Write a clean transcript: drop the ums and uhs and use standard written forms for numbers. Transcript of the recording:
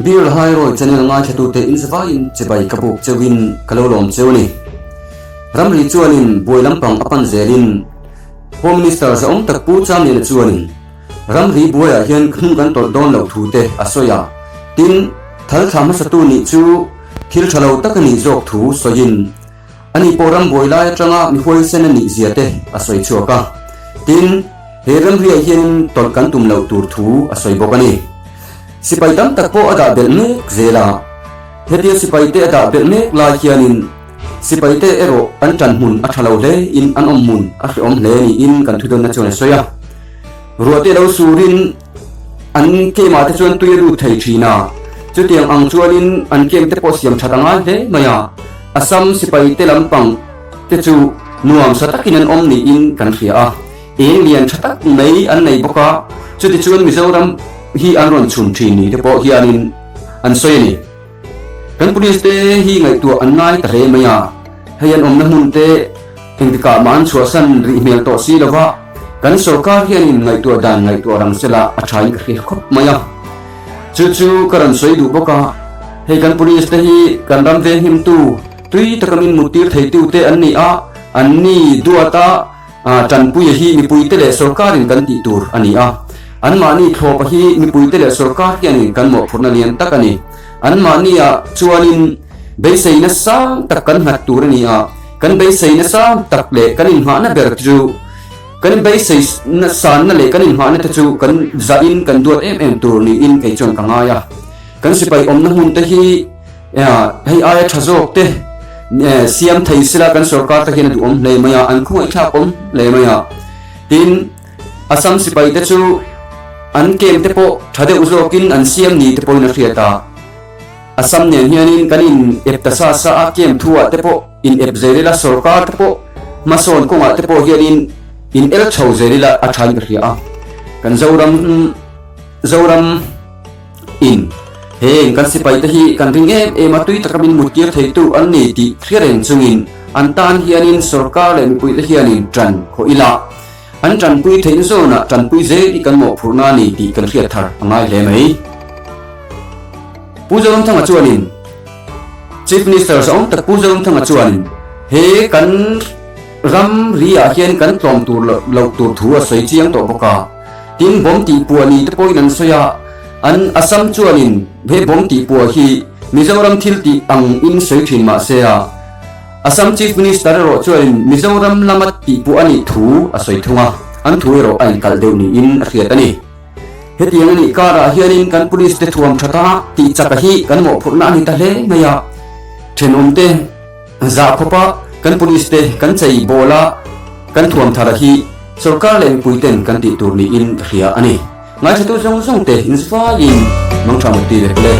Beer Hairawi channel ngaithlatute in zavaiin chibai ka buk cheuhin ka lo lawm cheu a ni. Ramri chuanin buai lampang a pan zelin Home Minister zahawm tak Pu Chamliana chuanin ramri buaiah hian hnung kan tawlh dawn loh thu te a sawi a, tin, thal thla hmasatu nih chu thil tha lo tak a nih zawk thu sawiin Ani pawh ram buai lai atanga mi huaisen a nih zia te a sawi chhuak a. Tin, he ramriah hianin tawlh kan tum loh tur thu a sawi bawk a ni. Sipai tam tak pawh a dah belh mek zel a. Hetia sipai te a dah belh mek lai hianin sipai te erawh an tan hmun a tha lo hle in an awm hmun a hrehawm hle niin kan thudawnna chuan a sawi a. Ruah te lo surin an kemah te chuan tui a lut thei thin a, chutiang ang chuanin an kem te pawh siam that a ngai hle mai a. Assam sipai te lampang te chu nuam sa takin an awm niin kan hria a, eng lian tha tak mai an nei bawk a, chutichuan Mizoram hi an rawn chhun thin ni te pawh hianin an sawi a ni. Kan police te hi ngaihtuah an ngai ta hle mai a, hei an awmna hmun te engtikah mah an chhuahsan rih hmel tawh si lova, kan sorkar hianin ngaihtuah dan ngaihtuah rang sela a thain ka hria khawp mai a. Chu chu ka rawn sawi duh bawk a, hei kan police te hi kan ram venghimtu, tui taka min muttir theitu te an ni a, an ni duata tanpuia hi mipuite leh sorkarin kan tih tur a ni a. Anmahni thlawpa hi mipuite leh sorkar hianin kan mawhphurhna lian tak a ni. Anmahniah chuanin beiseina sang tak kan nghat tur a ni a, kan beiseina sang tak leh kan inngahna ber chu, Kan beisei sanna leh kan inhmahna te chu kan zahin kan duat em em tur niin kei chuan ka ngai a. Kan sipai awmna hmun te hi hei aia tha zawk te siam thei sela kan sorkar te hian a duhawm hle mai a, an khawngaihthlak awm hle mai a. Tin, Assam sipai te chu an kem te pawh tha deuh zawkin an siam ni te pawhin a hriat a. Assam nen hianin kan in ep ta sa sa a, kem thu ah te pawh in ep zel ila, sorkar te pawh hmasawn kawngah te pawh hianin in el chho zel ila a thain ka hria a. Kan Zoram Zoram in heng kan sipai te hi kan ring em em a, tui taka min muttir theitu an ni tih hria reng chungin an tan hianin sorkar leh mipui te hianin tan khawh ila, an tanpui theihna zawnah tanpui zel hi kan mawhphurhna a ni tih kan hriat thar a ngai hle mai. Pu Zoramthanga chuanin Chief Minister zawng tak Pu Zoramthanga chuanin he kan ram ri ah hian kan tlawm tur loh tur thu a sawi chiang tawh bawk a. Tin bomb tih puah ni te pawhin an sawi a, an Assam chuanin he bomb tih puah hi Mizoram thil tih ang in sawi thin mah se a, Assam Chief Minister erawh chuanin Mizoram lama tih puah a nih thu a sawi thung a, an thu erawh a inkalh deuh niin a hriat a ni. Hetiang a nih karah hianin kan police te thuam tha ta tih chaka hi kan mawhphurhna a ni ta hle mai a. Thenawmte zah khawpa kan police te kan chei bawl a, kan thuam thar hi sorkar leh mipui ten kan tih tur niin ka hria a ni. Ngaithla tu zawng zawng te inzvaiin mangtha mut ti vek le.